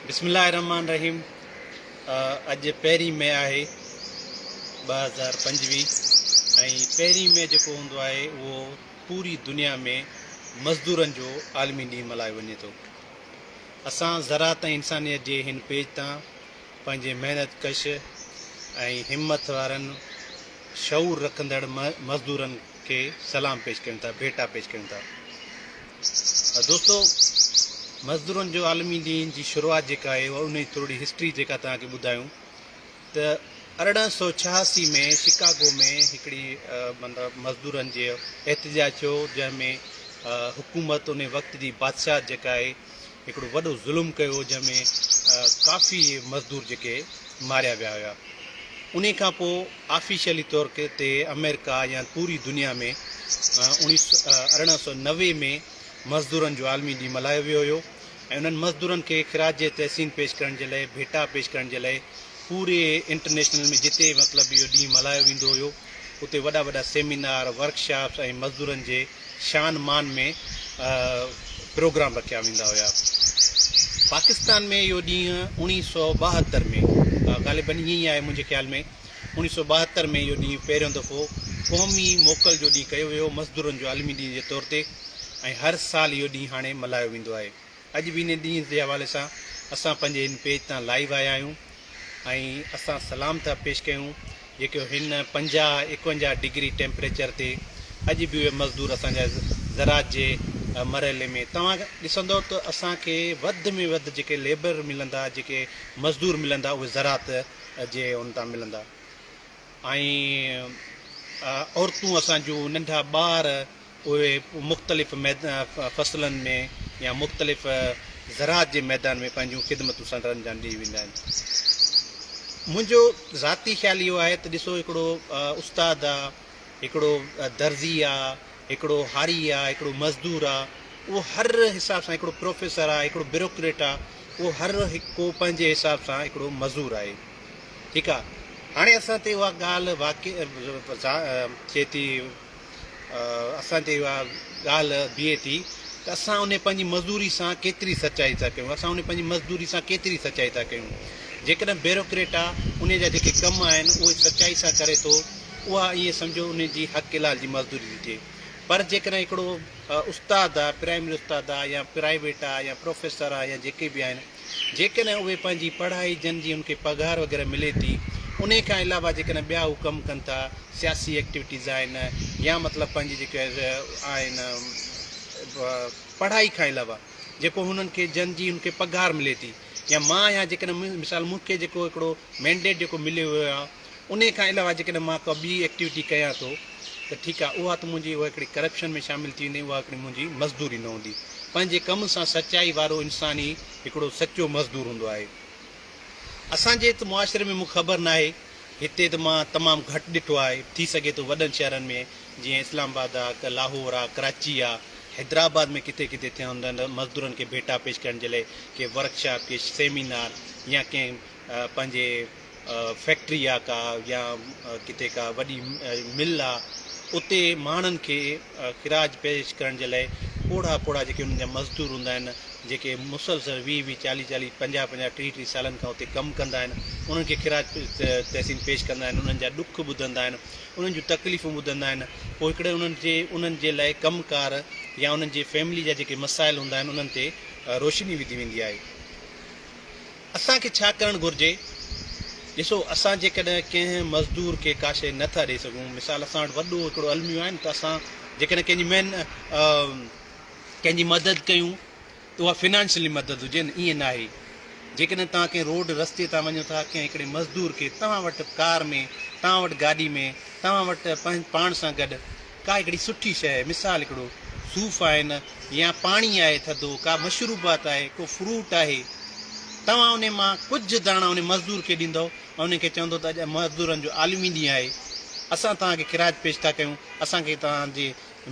بسم الله الرحمٰن الرحيم اڄ پهرين مئي آهي 2025 ۽ پهرين مئي جيڪو هوندو آهي اهو پوري دنيا ۾ مزدورن جو عالمي ڏينهن ملهايو وڃي ٿو. اسان زراعت ۽ انسانيت جي هن پيج تان پنهنجي محنت ڪش ۽ همٿ وارن شعور رکندڙ مزدورن کي سلام پيش ڪيون ٿا، ڀيٽا پيش ڪيون ٿا. دوستو مزدورن جو عالمي ڏينهن جي شروعات جيڪا آهي اها انهي ٿورڙي هسٽري جيڪا توهان کي ٻڌايون ته 1886 ۾ شڪاگو ۾ هڪڙي مطلب مزدورن جي احتجاج ٿيو جنهن ۾ حڪومت انهي وقت جي بادشاهت جيڪا آهي هڪڙو وڏو ظلم ڪيو جنهن ۾ ڪافي مزدور جيڪي ماريا ويا هيا انهي کان پوء آفيشلي طور تي آمريڪا يا پوري دنيا ۾ 1890 ۾ مزدورن جو عالمي ڏينهن ملهايو ويو هيو ۽ انهن مزدورن کي خراج تحسين پيش ڪرڻ جي لاء ڀيٽا پيش ڪرڻ جي لاء پوري انٽرنيشنل ۾ جتي مطلب اهو ڏينهن ملهايو ويندو هيو اتي وڏا وڏا سيمينار، ورڪشاپس ۽ مزدورن جي شان مان ۾ پروگرام رکيا ويندا هيا. پاڪستان ۾ اهو ڏينهن اوڻيهه سئو ٻاهتر ۾ غالباً ائين ئي آهي منهنجي خيال ۾ اوڻيهه سئو ٻاهتر ۾ اهو ڏينهن پهريون دفعو قومي موڪل جو ڏينهن ڪيو ويو مزدورن جو عالمي ڏينهن جي طور تي ۽ هر سال اهو ڏينهن هاڻي ملهايو ويندو آهي. اڄ به انهي ڏينهن جي حوالي سان اسان پنهنجي هن پيج تان لائيو آيا آهيون ۽ اسان سلام ٿا پيش ڪيون جيڪي هن 50 51 ڊگري ٽيمپريچر تي اڄ به اهي مزدور اسان جا زراعت جي مرحلي ۾ توهان ڏسندو ته اسان کي وڌ ۾ وڌ جيڪي ليبر ملندا جيڪي مزدور ملندا اهي زراعت جي ان تان ملندا ۽ عورتون اسان جون ننڍا ٻار اهي مختلف فصلن ۾ يا مختلف زراعت جي ميدان ۾ پنهنجون خدمتون سرانجام ڏئي ويندا آهن. منهنجو ذاتي خيال اهو آهي ته ڏسو هڪڙو استاد آ، هڪڙو درزي آ، هڪڙو هاري آ، هڪڙو مزدور آ، اهو هر حساب سان هڪڙو پروفيسر آ، هڪڙو بيوروڪريٽ آ، اهو هر هڪ ڪو پنهنجي حساب سان هڪڙو مزور آهي. ٺيڪ آ هاڻي اسان تي اها ڳالهه واقع ٿئي ٿي. اسان تي اها ڳالهه بيهي ٿي ته اسان انهي پنهنجي مزدوري سان ڪيتري سچائي ٿا ڪيون، اسان انهي پنهنجي مزدوري سان ڪيتري سچائي ٿا ڪيون. جيڪڏهن بيروڪريٽ آ انهي جا جيڪي ڪم آهن اهي سچائي سان ڪري ٿو اها ائين سمجهو انهي جي حق حلال جي مزدوري ٿي ٿئي پر جيڪڏهن هڪڙو استاد آ پرائمري استاد آ يا پرائيويٽ آ يا پروفيسر آ يا جيڪي به آهن جيڪڏهن اهي پنهنجي پڙهائي جن جي ان کي پگهار وغيره ملي ٿي انهي کان علاوه جيڪڏهن ٻيا هو ڪم ڪن ٿا سياسي ايڪٽيوٽيز آهن يا مطلب پنهنجي جيڪي آهن پڙهائي کان علاوه جيڪو هنن کي جن جي هن کي پگهار ملي ٿي يا مان آهيان جيڪڏهن مثال مون کي جيڪو هڪڙو مينڊيٽ جيڪو مليو ويو آهي انهي کان علاوه جيڪڏهن مان ڪا ٻي ايڪٽيوٽي ڪيان ٿو ته ٺيڪ آهي اها ته منهنجي اها هڪڙي ڪرپشن ۾ شامل ٿي ويندي اها هڪڙي منهنجي مزدوري نه هوندي. پنهنجي ڪم سان سچائي وارو انسان ئي هڪڙو سچو مزدور هوندو آهي. اسان جي ته معاشري ۾ مون کي خبر ناهي هتي ته مان تمام گهٽ ڏٺو آهي ٿي سگهي ٿو وڏن شهرن ۾ جيئن اسلام آباد آ لاهور آ ڪراچي آ حيدرآباد ۾ ڪٿي ڪٿي ٿيا هوندا آهن مزدورن کي ڀيٽا پيش ڪرڻ جي لاء ڪي ورڪشاپ ڪي سيمينار يا ڪنهن پنهنجي فيڪٽري آ ڪا يا ڪٿي ڪا وڏي مل آ اتي ماڻهن کي خراج پيش ڪرڻ جي لاء پوڙها پوڙها جيڪي انهن جا مزدور هوندا آهن جيڪي مسلسل ويهه ويهه چاليهه چاليهه پنجاهه پنجاهه ٽيهه ٽيهه سالن کان اتي ڪم ڪندا آهن انهن کي خراج تحسين پيش ڪندا آهن انهن جا ڏک ٻڌندا آهن انهن جون تڪليفون ٻڌندا آهن پوء هڪڙي انهن جي انهن جي لاء ڪم ڪار يا انهن جي فيملي جا جيڪي مسائل هوندا آهن انهن تي روشني وڌي ويندي آهي. اسان کي ڇا ڪرڻ گهرجي؟ ڏسو اسان جيڪڏهن ڪنهن مزدور کي ڪا شيء نه ٿا ڏئي سگهون، مثال اسان وٽ وڏو هڪڙو الميو آهي نه ته اسان جيڪڏهن ڪنهن جي مهن ڪنهن جي مدد ڪيون ته اها فنانشلي مدد هجي نه ائين ناهي. جيڪڏهن توهان ڪنهن روڊ رستي تان وڃو ٿا ڪنهن هڪڙي مزدور کي توهان وٽ ڪار ۾ توهان وٽ گاڏي ۾ توهان وٽ پاڻ سان گڏ ڪا هڪڙي سٺي شيء مثال هڪڙو صوف آهن يا پاڻي آهي ٿڌو، ڪا مشروبات آهي، ڪو فروٽ آهي، توهان انهي مان ڪجهه داڻا انهي مزدور کي ڏيندؤ ۽ انهي کي چوندؤ ته اڄ مزدورن جو عالمي ڏينهن آهي، اسان توهان کي خراج پيش ٿا ڪيون، اسان کي توهان جي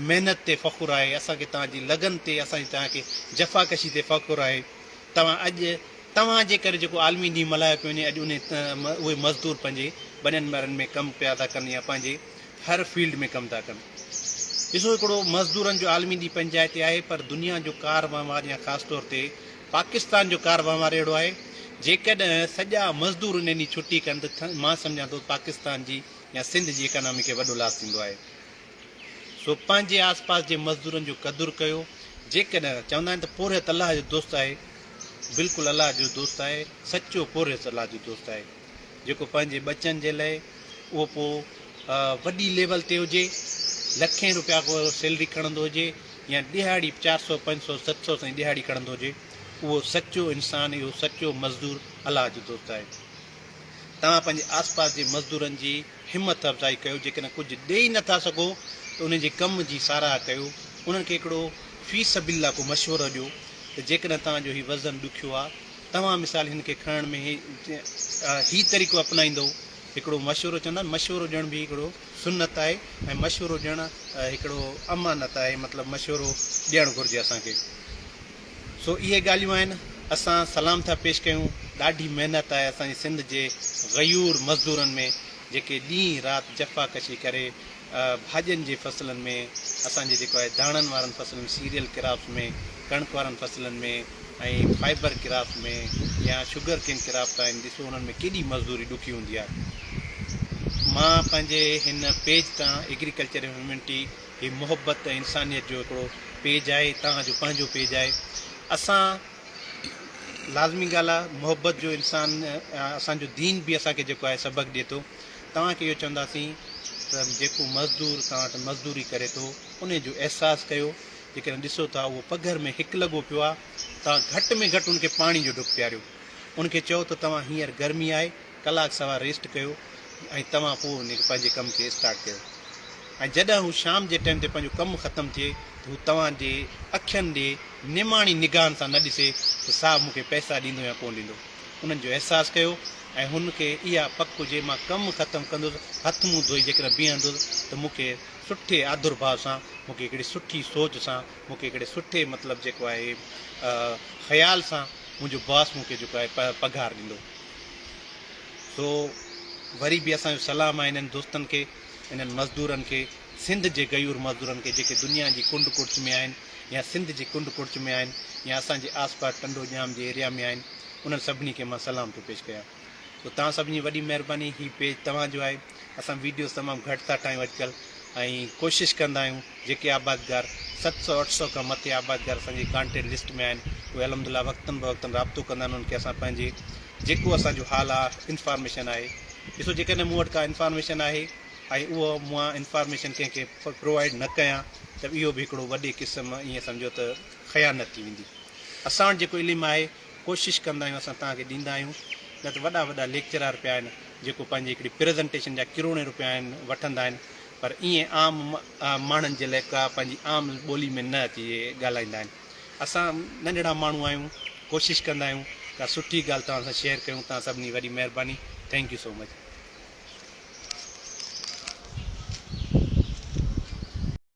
محنت تي فخر آهي، اسان کي توهان جي لگن تي، اسان جي توهان کي جفاڪشي تي فخر آهي، توهان اڄ توهان جي ڪري جيڪو عالمي ڏينهن ملهايو پيو وڃي، اڄ انهي اهي مزدور پنهنجي ٻنين ٻارن ۾ ڪم پيا ٿا ڪن يا پنهنجي هر فيلڊ ۾ ڪم ٿا ڪن. ڏسو هڪڙو مزدورن جو عالمي ڏينهن پنهنجي جاء تي آهي پر دنيا جو ڪار وهنوار يا خاص طور تي پاڪستان جو ڪار وهنوار اهڙو آهي جيڪڏهن سڄا مزدور ان ڏينهن ڇٽي ڪن ته مان سمجهان ٿو پاڪستان جي يا سنڌ جي اڪانامي کي وڏو لاس ٿيندو آهي. سو پنهنجي آس پاس جي مزدورن جو قدر ڪيو. جيڪڏهن چوندا آهن ته پورهيت الله جو دوست آهي، بلڪل الله جو دوست آهي، سچو پورهيت الله جو دوست آهي. جيڪو پنهنجي ٻچن جي لئه اهو پوء وڏي ليول تي هجي، لکين روپيا ڪو سيلري کڻندو هجي يا ڏهاڙي 400، 500، 700 تائين ڏهاڙي کڻندو هجي، اهو سچو انسان، اهو سچو مزدور الله جو دوست آهي. توهان پنهنجي آس پاس جي مزدورن جي همت افزائي ڪيو، جيڪڏهن ڪجهه ڏيئي نه ٿا سگهو ته انهن جي ڪم جي ساراهه ڪيو، انهن کي هڪڙو في سبيل الله ڪو مشورو ڏيو ته جيڪڏهن توهان جو هي وزن ڏکيو آهي، توهان مثال هن کي کڻڻ ۾ هي طريقو اپنائيندؤ، هڪڙو مشورو چوندا آهن مشورو ڏيڻ به هڪڙو سنت آهي ۽ مشورو ڏيڻ هڪڙو امانت آهي مطلب مشورو ڏيڻ گهرجي اسان کي. سو اهي ڳالهيون آهن اسان سلام ٿا پيش ڪيون ڏاڍي محنت آهي اسان جي سنڌ جي غيور مزدورن ۾ جيڪي ڏينهن رات جفا ڪشي ڪري ڀاڄين جي فصلن ۾ اسان جي جيڪو آهي داڻن وارن فصلن سيريل ڪراپس ۾ ڪڻڪ وارن فصلن ۾ ۽ فائبر ڪراپس ۾ يا شگر ڪين ڪراپس آهن ڏسو انهن ۾ ڪيڏي مزدوري ڏکي هوندي آهي مان پنهنجي هن پيج تان ايگريڪلچر هيومنٽي هي محبت ۽ انسانيت جو هڪڙو پيج آهي توهان جو پنهنجو پيج آهي اسان لازمي ڳالهه آهي محبت جو انسان اسان جو دين به اسان کي جيڪو آهي سبق ڏي ٿو توهان کي اهو چونداسين ته جيڪو مزدور توهان وٽ مزدوري ڪري ٿو ان جو احساس ڪيو جيڪڏهن ڏسو ٿا اهو پگهر ۾ هڪ لڳو پيو آهي توهان گهٽ ۾ گهٽ ان کي پاڻي جو ڍڪ پياريو ان کي چئو ته توهان هينئر گرمي آهي ڪلاڪ سوا ريسٽ ڪيو ۽ توهان پوء ان کي پنهنجي ڪم کي اسٽارٽ ڪيو ۽ جڏهن هو شام جي ٽائيم تي پنهنجو ڪم ختم ٿئي ته هو توهان جي اکين ڏي نماڻي نگاهن سان نه ڏسي ته صاحب مون کي پئسا ڏيندو يا ڪونه ڏيندو. انهن جو احساس ڪيو ۽ هن کي اها پڪ هجي مان ڪم ختم ڪندس هٿ منهن ڌوئي جيڪڏهن بيهندس ته مون کي سٺي آڌر ڀاء سان مون کي هڪڙي سٺي سوچ سان مون کي هڪڙي سٺي مطلب جيڪو آهي خيال سان منهنجو باس مون کي جيڪو آهي پگهار ڏيندو. سو وري به اسان جو سلام آهي انهن دوستن کي، انهن مزدورن کي، سنڌ جي غيور مزدورن کي جيڪي دنيا جي ڪنڊ ڪڙڇ ۾ آهن يا سنڌ جي ڪنڊ ڪڙڇ ۾ آهن يا اسان جي آس پاس ٽنڊو ڄام جي ايريا ۾ آهن انهن سڀني کي مان سلام ٿو پيش ڪيان. سو توهان سڀني جي وڏي مهرباني هي پيج توهان جو آهي اسان ويڊيوز تمام گهٽ ٿا ٺاهيون اڄڪلهه ۽ ڪوشش ڪندا آهيون جيڪي آبادگار 700 800 کان مٿي آبادگار اسان جي ڪانٽيڪٽ لسٽ ۾ آهن اهي الحمدلله وقتن بوقتن رابطو ڪندا آهن انهن کي اسان پنهنجي جيڪو اسان جو حال آ انفارميشن آهي ڏسو جيڪڏهن مون وٽ ڪا انفارميشن آهي ۽ اهو مان انفارميشن ڪنهن کي پرووائيڊ نه ڪيان ته اهو به هڪڙو وڏي قسم ائين سمجهو ته خيانت ٿي ويندي اسان وٽ جيڪو علم آهي ڪوشش ڪندا آهيون اسان توهان کي ڏيندا آهيون نه ته وڏا وڏا ليڪچرار پيا آهن جيڪو پنهنجي هڪڙي پريزنٽيشن جا ڪروڙين روپيا آهن وٺندا آهن پر ائين عام ماڻهن جي لاء ڪا پنهنجي عام ٻولي ۾ نه اچي ڳالهائيندا آهن اسان ننڍڙا ماڻهو آهيون ڪوشش ڪندا آهيون ڪا سٺي ڳالهه توهان سان شيئر ڪيون توهان سڀني وڏي مهرباني thank you so much.